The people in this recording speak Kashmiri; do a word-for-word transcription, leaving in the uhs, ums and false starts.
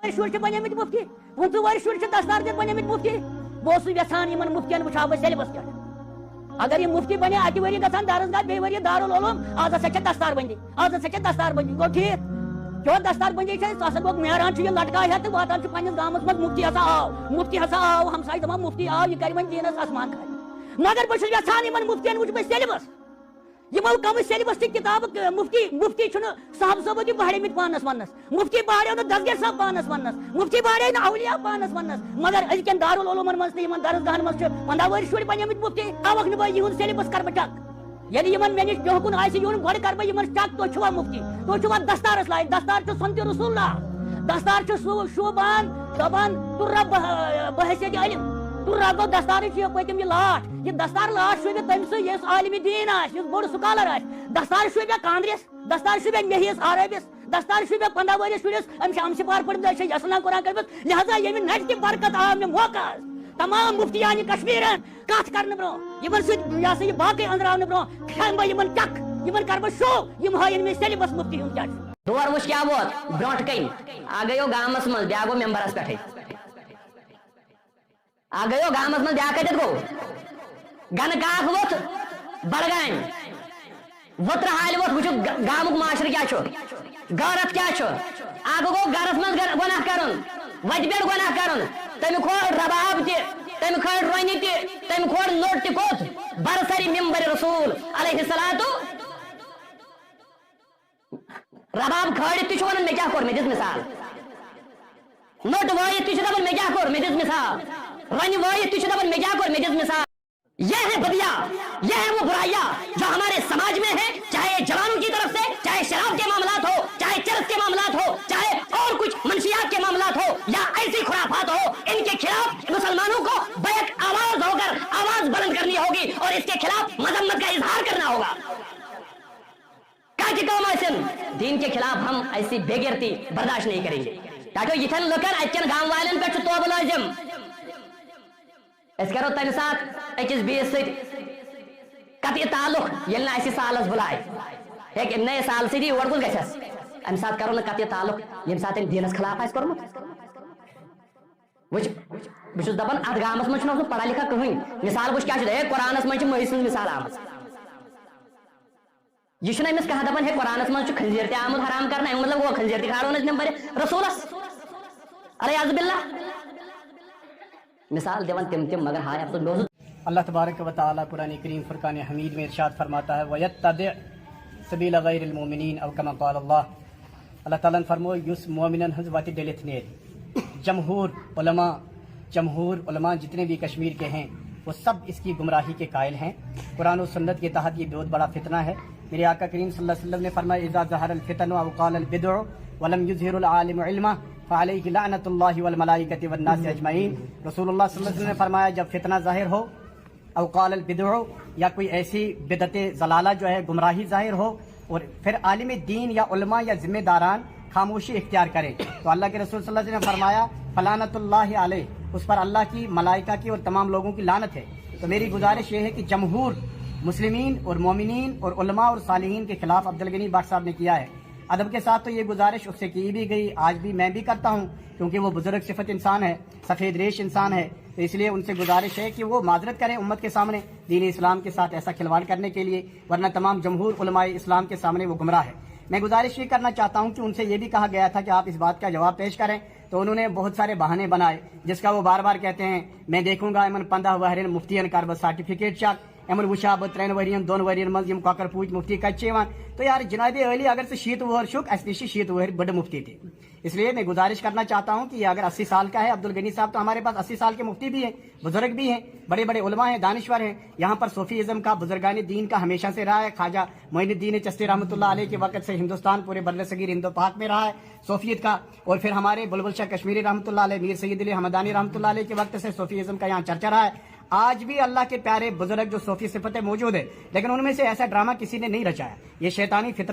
شُرۍ چھِ بنیمٕتۍ مُفتی، پٕنٛژٕہ وُہٕرۍ شُرۍ چھِ دستار دِتھ بنیمٕتۍ مُفتی۔ بہٕ اوسُس یژھان یِمن مُفتین وٕچھہٕ ہا بہٕ syllabus پٮ۪ٹھ۔ اگر یِم مُفتی بنے اَکہِ ؤری گژھن درس گاہ، بیٚیہِ ؤری دارالعلوم، از ہسا چھےٚ دستار بندی، از ہسا چھےٚ دستار بندی، گوٚو ٹھیٖک؟ چون دستار بندی چھےٚ، ژٕ ہسا گوٚو نیران چھُ یہِ لٹکایہِ ہٮ۪تھ تہٕ واتان چھُ پننِس گامس منٛز، مُفتی ہسا آو، مُفتی ہسا آو، ہمسایہِ دپان مُفتی آو، یہِ کرِ وۄنۍ دیٖنس آسمان کھالہِ۔ مگر بہٕ چھُس یژھان یِمن مُفتین وٕچھٕ بہٕ syllabus۔ یِمو کم syllabus تہٕ کتابہٕ ک-، مُفتی، مُفتی چھُنہٕ صاحب صٲبو تہِ بہاریمٕتۍ پانس وننس۔ مُفتی بہاریو نہٕ دستگیر صٲب پانس وننس۔ مُفتی بہاریو نہٕ اولیاء پانس وننس۔ مگر أزکٮ۪ن دارالعلومن منٛز تہٕ یِمن درس گاہن منٛز چھِ پنداہ وُہٕرۍ شُرۍ بنیمٕتۍ مُفتی۔ تاوکھ نہٕ بہٕ یِہُنٛد syllabus کرٕ بہٕ check۔ ییٚلہِ یِمن مےٚ نِش برٛونٛہہ کُن آسہِ یُن، گۄڈٕ کرٕ بہٕ یِمن check، تُہۍ چھِوا مُفتی؟ تُہۍ چھِوا دستارس لایق؟ دستار چھُ سُنتِ رسول اللہ۔ دستار چھُ سُہ شوٗبان، دپان، تُرہ بہ-، بحیثیت علم۔ تُرہ گوٚو دستارٕچ یہِ پٔتِم یہِ لاٹھ۔ یہِ دستار لاٹھ شوٗبہِ تٔمۍ سٕے، یُس عالمِ دیٖن آسہِ، یُس بوٚڑ scholar آسہِ۔ دستار شوٗبہِ کانٛگرِس، دستار شوٗبہِ مے ہِس عربِس، دستار شوٗبہِ پنٛداہ ؤرِیَس شُرِس، أمِس چھِ اَمسہِ پار پٔرمٕژ، أمِس چھِ یَژھان قرآن کٔرمٕژ، لہذا ییٚمہِ نَٹہِ تہِ برکت آو مےٚ موقعس، تمام مُفتیانِ کشمیٖرَن کَتھ کرنہٕ برٛونٛہہ، یِمَن سۭتۍ یہِ ہسا یہِ باقٕے أنٛزراونہٕ برٛونٛہہ، کھٮ۪مہٕ بہٕ یِمَن ٹَکھ، یِمَن کَرٕ بہٕ show، یِم ہٲیِن مےٚ syllabus مُفتی ہُنٛد کیٛاہ چھُ۔ تور وٕچھ کیٛاہ ووت برٛونٛٹھ کَنہِ، اَکھ گٔیو گامَس منٛز، بیٛاکھ گوٚو مٮ۪مبَرَس پٮ۪ٹھٕے۔ اکھ گٔیو گامس منٛز، بیٛاکھ کتٮ۪تھ گوٚو؟ گنہٕ کاک ووٚتھ بڈگامہِ، وُترٕ حالہِ ووٚتھ، وٕچھِو گا-، گامُک معاشرٕ کیٛاہ چھُ، غٲرت کیٛاہ چھُ۔ اکھ گوٚو گرس منٛز گر-، گۄناہ کرُن، وتہِ پٮ۪ٹھ گۄناہ کرُن، تٔمۍ کھول رباب تہِ، تٔمۍ کھٲلۍ رۄنہِ تہِ، تٔمۍ کھول نوٚٹ تہِ کوٚت؟ برسرِ ممبر رسول علیہ الصلوۃ۔ رباب کھٲلِتھ تہِ چھُ ونان، مےٚ کیٛاہ کوٚر، مےٚ دِژ مثال۔ نوٚٹ وٲیِتھ تہِ چھُ دپان، مےٚ کیٛاہ کوٚر، مےٚ دِژ مثال۔ رۄنہِ وٲیِتھ تہِ چھُ دپان، مےٚ کیٛاہ کوٚر، مےٚ دِژ مثال۔ یہ ہے بدیا، یہ ہے وہ برایا جو ہمارے سماج میں ہے، چاہے یہ جوانوں کی طرف سے، چاہے شراب کے معاملات ہو، چاہے چرس کے معاملات ہو، چاہے اور کچھ منشیات کے معاملات ہو یا ایسی خرافات ہو، ان کے خلاف مسلمانوں کو بیک آواز ہو کر آواز بلند کرنی ہوگی اور اس کے خلاف مذمت کا اظہار کرنا ہوگا۔ کانٛہہ تہِ کٲم ٲسِن، دین کے خلاف ہم ایسی بے غیرتی برداشت نہیں کریں گے۔ ٹاٹھو، یِتھٮ۪ن لُکن، اتہِ کٮ۪ن گام والٮ۪ن پٮ۪ٹھ چھُ توبہٕ لٲزِم۔ أسۍ کرو تمہِ ساتہٕ أکِس بیٚیِس سۭتۍ قطعِ تعلق، ییٚلہِ نہٕ اَسہِ یہِ سالس بُلایہِ۔ ہیٚکہِ نہٕ سالہٕ سۭتی یور کُس گژھٮ۪س؟ امہِ ساتہٕ کرو نہٕ قطعِ تعلق، ییٚمہِ ساتہٕ أمۍ دیٖنس خلاف آسہِ کوٚرمُت۔ وٕچھ، بہٕ چھُس دپان، اتھ گامس منٛز چھُنہٕ اوسمُت پڑھا لکھا کٕہٕنۍ۔ مثال وٕچھ کیٛاہ چھُ، ہے، قرآنس منٛز چھِ مٔحی سٕنٛز مثال آمٕژ۔ یہِ چھُنہٕ أمِس کانٛہہ دَپان، ہے، قرآنَس منٛز چھُ خنزیر تہِ آمُت حرام کرنہٕ، اَمیُک مطلب گوٚو خنزیر تہِ کھالو نہٕ أسۍ مِمبرِ رسوٗلَس۔ العیاذ باللہ۔ مثال دِوان تِم تِم، مگر ہاے افسوس، مےٚ اوس نہٕ اللہ تبارک و تعالیٰ قرآن کریم فرقان حمید میں ارشاد فرماتا ہے، وَيَتَّبِعْ سَبِيلَ غَيْرِ الْمُؤْمِنِينَ، أو كما قال الله۔ اللہ تعالیٰ ہن فرمو، یُس مومنن ہٕنٛز وتہِ ڈٔلِتھ نیرِ۔ جمہور علماء، جمہور علماء جتنے بھی کشمیر کے ہیں، وہ سب اس کی گمراہی کے قائل ہیں۔ قرآن و سنت کے تحت یہ بہت بڑا فتنہ ہے۔ میرے آقا کریم صلی اللہ علیہ وسلم نے فرمایا، اذا ظهر الفتن او قال البدع ولم يظهر العالم علمه فعليه لعنت اللہ والملائکۃ والناس اجمعین۔ رسول اللہ صلی اللہ علیہ وسلم نے فرمایا، جب فتنہ ظاہر ہو، او قال البدع، یا کوئی ایسی بدعت ضلالہ جو ہے، گمراہی ظاہر ہو، اور پھر عالم دین یا علماء یا ذمہ داران خاموشی اختیار کریں، تو اللہ کے رسول صلی اللہ علیہ وسلم نے فرمایا، فلعنت اللہ علیہ، اس پر اللہ کی، ملائکہ کی اور تمام لوگوں کی لعنت ہے۔ تو میری گزارش یہ ہے کہ جمہور مسلمین اور مومنین اور علماء اور صالحین کے خلاف عبدالغنی بٹ صاحب نے کیا ہے۔ ادب کے ساتھ تو یہ گزارش اس سے کی بھی گئی، آج بھی میں بھی کرتا ہوں، کیونکہ وہ بزرگ صفت انسان ہے، سفید ریش انسان ہے، تو اس لیے ان سے گزارش ہے کہ وہ معذرت کریں امت کے سامنے، دین اسلام کے ساتھ ایسا کھلواڑ کرنے کے لیے، ورنہ تمام جمہور علماء اسلام کے سامنے وہ گمراہ ہے۔ میں گزارش یہ کرنا چاہتا ہوں کہ ان سے یہ بھی کہا گیا تھا کہ آپ اس بات کا جواب پیش کریں، تو انہوں نے بہت سارے بہانے بنائے، جس کا وہ بار بار کہتے ہیں، میں دیکھوں گا، یِمن پندہ وہرین مفتین کر بہٕ سرٹیفکیٹ چیک، یِمن وٕچھا بہٕ ترٛٮ۪ن ؤرین، دۄن ؤرین منٛز یِم کۄکر پوٗتۍ مُفتی کتہِ چھِ یِوان۔ تو یار جناب عالی، اگر ژٕ شیٖتھ وُہر چھُکھ، اَسہِ نِش چھِ شیٖتھ وُہر بٔڑٕ مُفتی تہِ۔ اس لیے میں گزارش کرنا چاہتا ہوں کہ یہ اگر اسی سال کا ہے عبدالغنی صاحب، تو ہمارے پاس اسی سال کے مفتی بھی ہیں، بزرگ بھی ہیں، بڑے بڑے علماء ہیں، دانشور ہیں۔ یہاں پر صوفی ازم کا، بزرگان دین کا ہمیشہ سے رہا ہے۔ خواجہ معین الدین چشتی رحمۃ اللہ علیہ کے وقت سے ہندوستان، پورے بر صغیر ہند و پاک میں رہا ہے صوفیت کا۔ اور پھر ہمارے بلبل شاہ کشمیری رحمۃ اللہ علیہ، میر سید علی حمدانی رحمۃ اللہ علیہ کے وقت سے صوفی ازم کا یہاں چرچا رہا ہے۔ آج بھی اللہ کے پیارے بزرگ جو صوفی صفت موجود ہے، لیکن ان میں سے ایسا ڈرامہ کسی نے نہیں رچایا۔ یہ شیطانی فتنہ